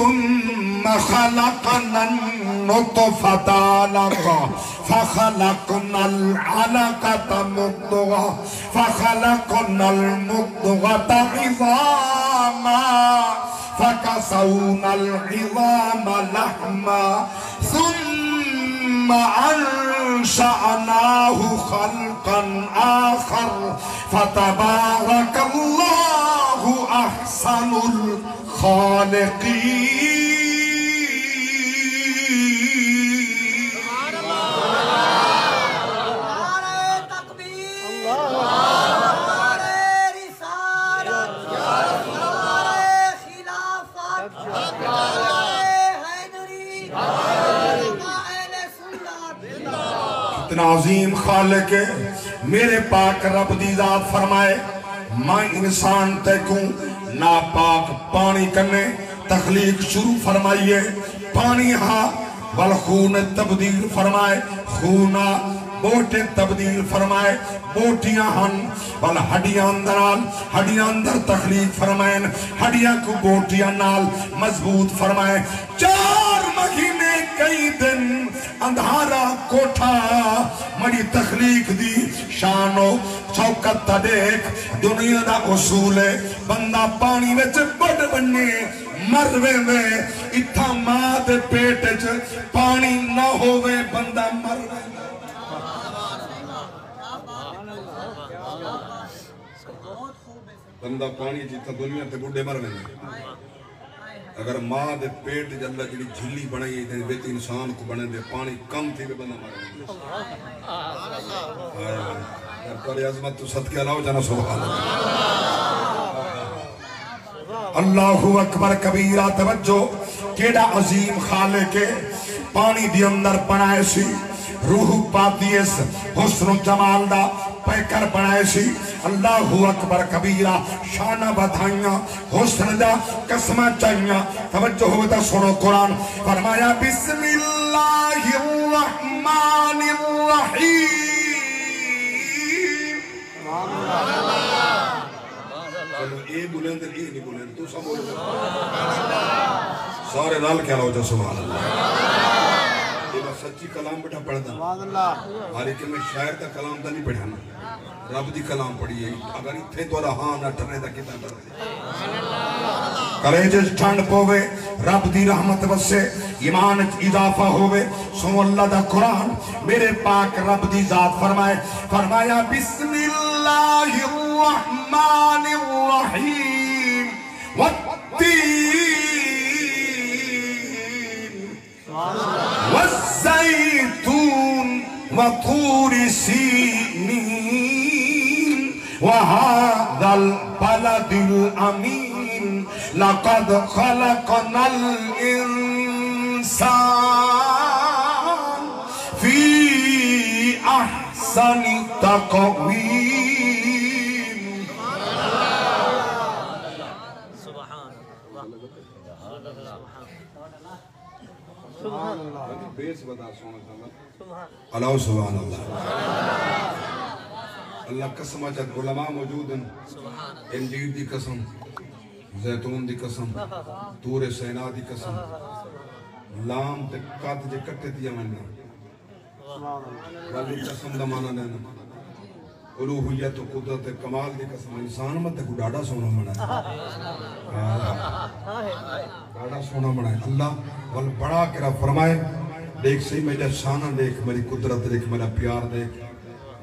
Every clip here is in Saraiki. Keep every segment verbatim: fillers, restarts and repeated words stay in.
ثم خلقنا النطفة علقة فخلقنا العلقة مضغة فخلقنا المضغة عظاما فكسونا العظام لحما ثم أنشأناه خلقا آخر فتبارك الله أحسن الخالقين. نعرہ تکبیر، نعرہ رسالت، نعرہ خلافت، نعرہ حیدری، نعرہ اہل سنت۔ کتنا عظیم خالق ہے۔ میرے پاک رب دی ذات فرمائے، میں انسان تیکوں ناپاک پانی کنے تخلیق شروع فرمائی ہے۔ پانی ہا، ول خون تبدیل فرمائے، خون آ، بوٹے تبدیل فرمائے، بوٹیاں ہن، ول ہڈیاں اندر آل، ہڈیاں اندر تخلیق فرمائن، ہڈیاں کوں بوٹیاں نال مضبوط فرمائے۔ چار مہینے کئی دن اندھارا کوٹھا، مڑی تخلیق دی شان و شوکت تاں ݙیکھ۔ دنیا دا اصول ہے، بندہ پاݨی وچ ٻڈ ونڄے، مر ویندے۔ اتھاں ماں دے پیٹ اچ پاݨی نہ ہووے، بندہ مر ویندے۔ بندہ پاݨی اچ اتھاں دنیا تے ٻڈے مر ویندے۔ اگر ماں دے پیٹ اچ اللہ جیڑھی جھلی بݨائی ہے، جیندے وچ انسان کوں بݨیندے، پاݨی کم تھی تے بندہ مر ویندے۔ ہائے ہائے۔ یار، تیری عظمت توں صدقے، الاؤ جانا سبحان اللہ۔ اللہ اکبر کبیرہ، توجہ، کیݙا عظیم خالق ہے۔ پاݨی دے اندر بݨائے سی، روح پاتی اس حسن و جمال دا پیکر بݨائے سی۔ اللہ اکبر کبیرہ، شاناں ودھائیاں، حسن دا قسماں چائیاں۔ توجہ ہووے تاں سݨو قرآن فرمایا، بسم اللہ الرحمن الرحیم۔ چلو، اے بلند، اے نہیں بلند، تساں بولو۔ سارے رل کے الاؤ جا سبحان اللہ۔ اے میں سچی کلام بیٹھا پڑھدا۔ سبحان اللہ۔ حالانکہ میں شاعر دا کلام تاں نہیں پڑھیا نا، رب دی کلام پڑھی ہے۔ اگر اتھے تہاݙا ہاں نہ ٹرے تاں کتھاں ٹرے؟ کلیجے اچ ٹھنڈ پووے، رب دی رحمت وسے، ایمان اچ اضافہ ہووے۔ سنو اللہ دا قرآن، میرے پاک رب دی ذات فرمائے، فرمایا، بسم اللہ الرحمن الرحیم، والتین والزيتون وطور سينين وهذا البلد الأمين لقد خلقنا الإنسان في أحسن تقويم۔ سبحان اللہ۔ بیس ودا سونا سنگت۔ سبحان۔ الاؤ سبحان اللہ۔ اللہ قسم اچ علماء موجود ہیں۔ سبحان اللہ۔ انجیر دی قسم، زیتون دی قسم، طور سینا دی قسم۔ لام تے قد جے کٹے دیا ونجنا۔ والی قسم دا معنی ݙینا۔ الوہیت و قدرت کمال دی قسم، انسان میں تیکوں ݙاڈھا سوہݨا بݨایا۔ ہاں۔ ݙاڈھا سوہݨا بݨایا۔ اللہ ول بݨا کے رب فرمائے، ݙیکھ سہی میݙا شانہ ݙیکھ، میݙی قدرت ݙیکھ، میݙا پیار ݙیکھ۔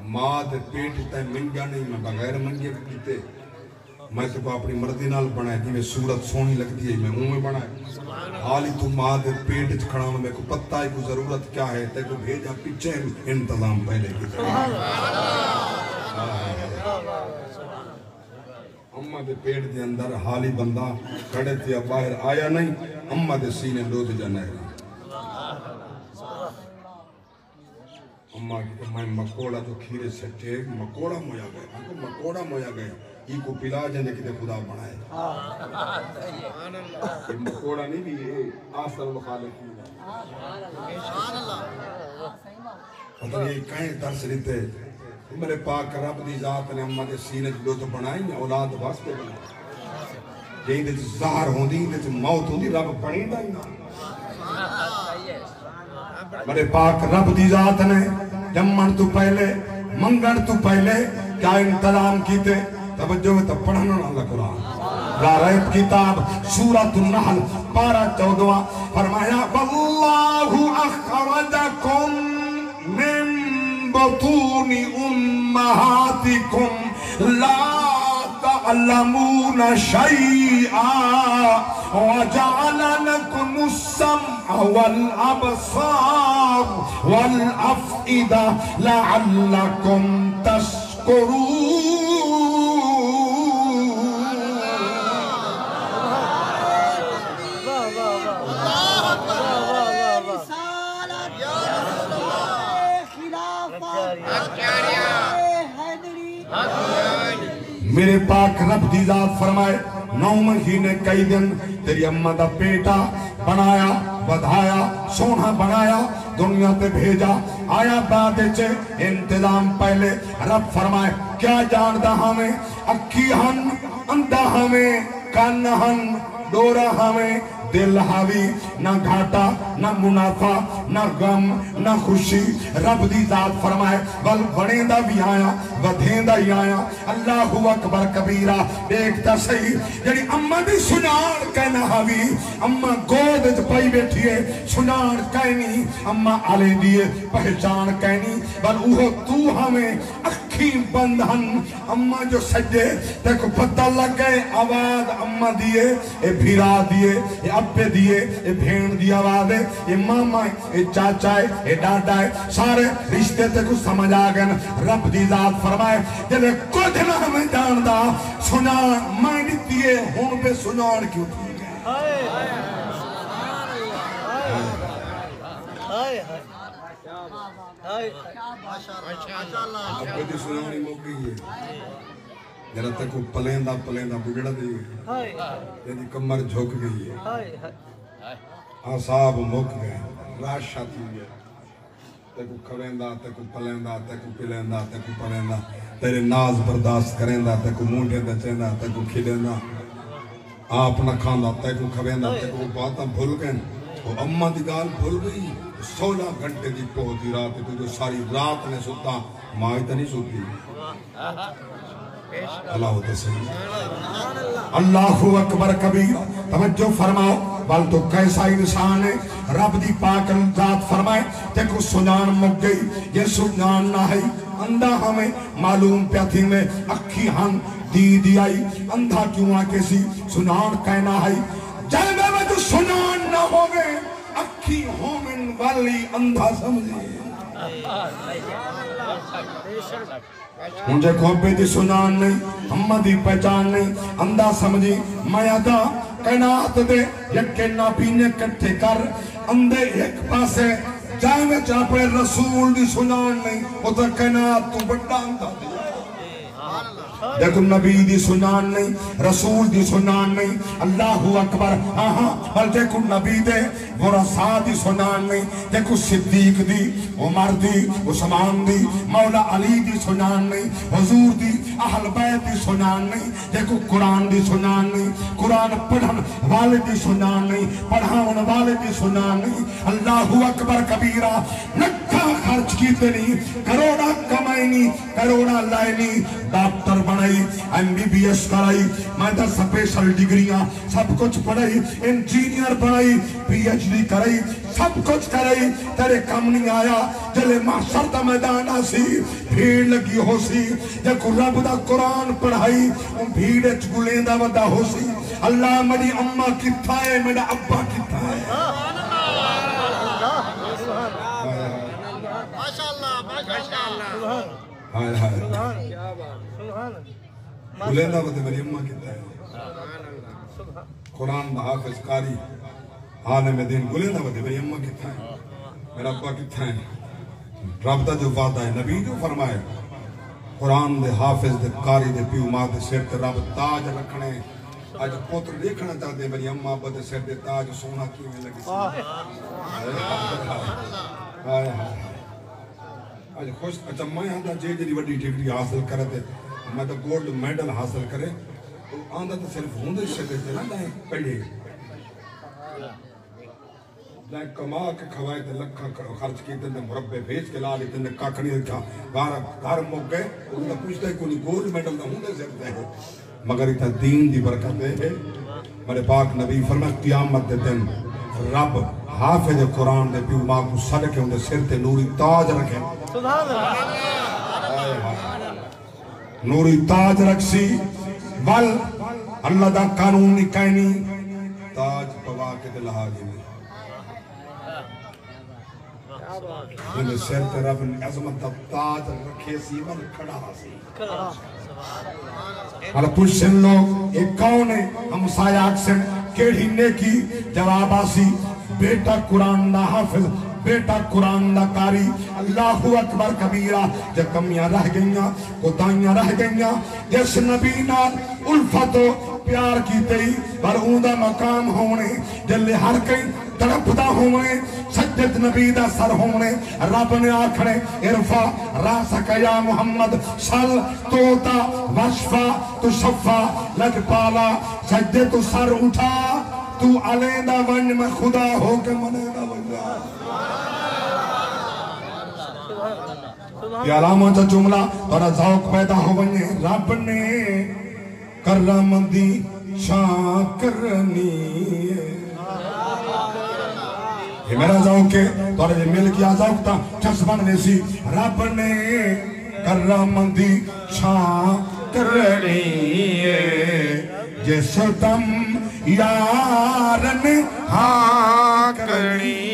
ماں دے پیٹ تیں منگا نہیں، میں بغیر منگے کیتے۔ میں تیکوں اپݨی مرضی نال بݨائے، جیویں صورت سوہݨی لڳدی ہے، میں اونویں بݨائے۔ حالی توں ماں دے پیٹ اچ کھڑا ہاں، میکوں پتہ ہے کوں ضرورت کیا ہے، تیکوں بھیجا پچھے انتظام پہلے کیتے۔ اماں دے پیٹ دے اندر حالی بندہ کھڑے تھیا، باہر آیا نہیں، اماں دے سینے ݙودھ جا نہرا۔ اماں آکھی کہ میں مکوڑا جو کھیرے سٹے، مکوڑا مویا ڳئے۔ آکھو مکوڑا مویا ڳئے، ای کو پلا جیندے کتے خدا بݨائے۔ یہ مکوڑا نہیں بھی، یہ احسن الخالقین ہے۔ پتہ نہیں یہ کہیں درس ݙتے۔ میرے پاک رب دی ذات نے اماں دے سینے چ ݙودھ بݨائی، اولاد واسطے بݨائی۔ جیندے وچ زہر ہوندی، ایندے وچ موت ہوندی، رب بݨیندا ہی نہ۔ میݙے پاک رب دی ذات نے ڄمݨ توں پہلے، منگݨ توں پہلے کیا انتظام کیتے؟ توجہ ہے تاں پڑھݨ والا قرآن۔ لا ریب کتاب، سورۃ النحل، پارہ چودہواں، فرمایا، واللہ اخرجکم من بطون امہاتکم لا تعلمون شیئا وجعل لکم السمع والابصار والافئدہ لعلکم تشکرون۔ میرے پاک رب دی ذات فرمائے، نو مہینے کئی دن تیری اماں دا پیٹ آ، بݨایا، ودھایا، سوہݨا بݨایا، دنیا تے بھیجا، آیا بعد وچ انتظام پہلے۔ رب فرمائے، کیا ڄاݨدا ہاویں؟ اکھی ہن، اندھا ہاویں، کن ہن، ݙورا ہاویں، دل ہاوی، نہ گھاٹا، نہ منافع، نہ غم، نہ خوشی۔ رب دی ذات فرمائے، ول وݨیندا وی آیاں، ودھیندا ہی آیاں۔ اللہ اکبر کبیرہ۔ ݙیکھ تاں سہی، جیڑھی اماں دی سنڄاݨ کائنی ہاوی، اماں گود وچ پئی ٻیٹھی ہے، سنڄاݨ کائنی، اماں آلیندی ہے، پہچاݨ کائنی، ول اوہو توں ہاویں، اکھیں بند ہن۔ اماں جو سڄے، تیکوں پتہ لڳ ڳئے، آواز اماں دی ہے، اے بھرا دی ہے، اے ابے دی ہے، اے بھیݨ دی آواز ہے، اے ماما ہے، اے چاچا ہے، اے ݙاݙا ہے، سارے رشتے تیکوں سمجھ آ ڳئن۔ رب دی ذات فرمائے، جیڑھے کجھ نہ ہاویں ڄاݨدا، سنڄاݨ میں ݙتی ہے، ہݨ وے سنڄاݨ کیوں تھی ڳئے؟ ہائے۔ ہائے۔ ہائے۔ ابے دی سنڄاݨ ہی مک ڳئی ہے۔ جیڑھا تیکوں پلیندا پلیندا بگڑ ڳئی ہے۔ ہائے۔ تیݙی کمر جھک ڳئی ہے۔ ہائے، ہائے۔ اعصاب مک ڳئے، رش تھی ڳیا۔ تیکوں کھویندا، تیکوں پلیندا، تیکوں پلیندا، تیکوں پویندا، تیݙے ناز برداشت کریندا، تیکوں مونڈھے تے چیندا، تیکوں کھیݙیندا۔ آپ نہ کھاندا، تیکوں کھویندا، تیکوں باتاں بھل ڳئن۔ او اماں دی ڳالھ بھل ڳئی۔ سولہ گھنٹے دی پوہ دی رات، توں جو ساری رات نہ ستا، ماں ای تاں نہیں ستی۔ اللہ تے سہی۔ اللہ اکبر کبیرہ۔ توجہ فرماؤ، ول توں کیسا انسان ہے؟ رب دی پاک ذات فرمائے، تیکوں سنڄاݨ مک ڳئی، جے سنڄاݨ نہ ہئی، اندھا ہاویں، معلوم پیا تھیویں، اکھیں ہن، دید آئی، اندھا کیوں آکھیسی، سنڄاݨ کائنی ہئی۔ جیندے وچ سنڄاݨ نہ ہووے، اکھیں ہوون والی اندھا سمجھے۔ ہݨ جیکوں ابے دی سنڄاݨ نئیں، اماں دی پہچاݨ نئیں، اندھا سمجھی۔ میں آہداں کائنات دے یکے نابینے کٹھے کر، اندھے ہک پاسے، جئیں وچ اپݨے رسول دی سنڄاݨ نئیں، او تاں کائنات توں وݙا اندھا تھی۔ جیکوں نبی دی سنڄاݨ نئیں، رسول دی سنڄاݨ نئیں، اللہ اکبر۔ ہاں ہاں، پر جیکوں نبی دے ورثاء دی سنڄاݨ نئیں، جیکوں صدیق دی، عمر دی، عثمان دی، مولا علی دی سنڄاݨ نئیں، حضور دی اہل بیت دی سنڄاݨ نئیں، جیکوں قرآن دی سنڄاݨ نئیں، قرآن پڑھݨ والے دی سنڄاݨ نئیں، پڑھاوݨ والے دی سنڄاݨ نئیں، اللہ اکبر کبیرہ۔ لکھاں خرچ کیتے نی، کروڑاں کمائے نی، کروڑاں لائے نی، ڈاکٹر بݨائی، ایم بی بی ایس کرائی، میں تاں سپیشل ڈگریاں سب کچھ پڑھائی، انجینئر بݨائی، پی ایچ ڈی کرائی، سب کچھ کرائی، تیݙے کم نی آیا۔ جلے محشر دا میدان آسی، بھیڑ لڳی ہوسی، جیکوں رب دا قرآن پڑھائی، اوں بھیڑ اچ ڳلیندا ودا ہوسی، اللہ میݙی اماں کتھاں ہے، میݙا ابا کتھاں ہے؟ ماشاءاللہ، ماشاءاللہ۔ ہائے ہائے۔ ڳلیندا ودا میݙی اماں کتھاں ہے؟ قرآن دا حافظ قاری عالم دین ڳلیندا ودا میݙی اماں کتھاں ہے؟ میݙا ابا کتھاں ہے؟ رب دا جو وعدہ ہے، نبی جو فرمائے، قرآن دے حافظ دے قاری دے پیو ماں دے سر تے رب تاج رکھݨے۔ اڄ پتر ݙیکھݨا چاہندے میݙی اماں ابا دے سر دے تاج سوہݨا کیویں لڳسی۔ ہائے ہائے ہائے۔ اڄ خوش، اچھا میں آہداں جے جیڑھی وݙی ڈگری حاصل کرے تے میں تاں گولڈ میڈل حاصل کرے، او آندا تے صرف ہوندے شکل تے نہ لائیں پنڈے۔ لائیں کما کے کھوائے تے لکھاں خرچ کیتے تے مربے بیچ کے لا ݙتے تے ککھ نہیں رکھا۔ گھر گھر مک گئے۔ انہاں دا پوچھدا ہی کوئی گولڈ میڈل دا ہوندے سر تے۔ مگر اتھاں دین دی برکت اے ہے۔ میرے پاک نبی فرمائے قیامت دے دن رب حافظ قرآن دے پیو ماں کو سڈ کے اوندے سر تے نوری تاج رکھے۔ سبحان اللہ۔ نوری تاج رکھسی، ول اللہ دا قانون نی کائنی، تاج پوا کے تے لہا گھنی۔ اوندے سر تے رب نے عظمت دا تاج رکھیسی، ول کھڑاسی۔ ہن پچھسن لوگ، اے کون ہے؟ ہمسایہ آکھسن، کیڑھی نیکی؟ جواب آسی، بیٹا قرآن دا حافظ، بیٹا قرآن دا قاری۔ اللہ اکبر کبیرہ۔ جے کمیاں رہ ڳئیاں، کوتاہیاں رہ ڳئیاں، جس نبی نال الفت و پیار کیتے ہی، پر اوندا مقام ہووݨے، جلے ہر کہیں تڑپدا ہووݨے، سجدے تے نبی دا سر ہووݨے، رب نے آکھݨے، ارفع راسک یا محمد، سل تعطی واشفع تشفع، لڄپالا سجدے توں سر اٹھا، توں الیندا ونڄ، میں خدا ہو کے منیندا ونڄاں۔ اے علامہ جا جملہ تہاݙا ذوق پیدا ہو ونڄے۔ رب نے کرم دی چھاں کرنی ہے۔ اے میرا ذوق ہے، تہاݙے جے مل ڳیا ذوق تاں چس بݨ ویسی۔ رب نے کرم دی چھاں کرنی ہے، جس دم یار نے ہاں کرنی۔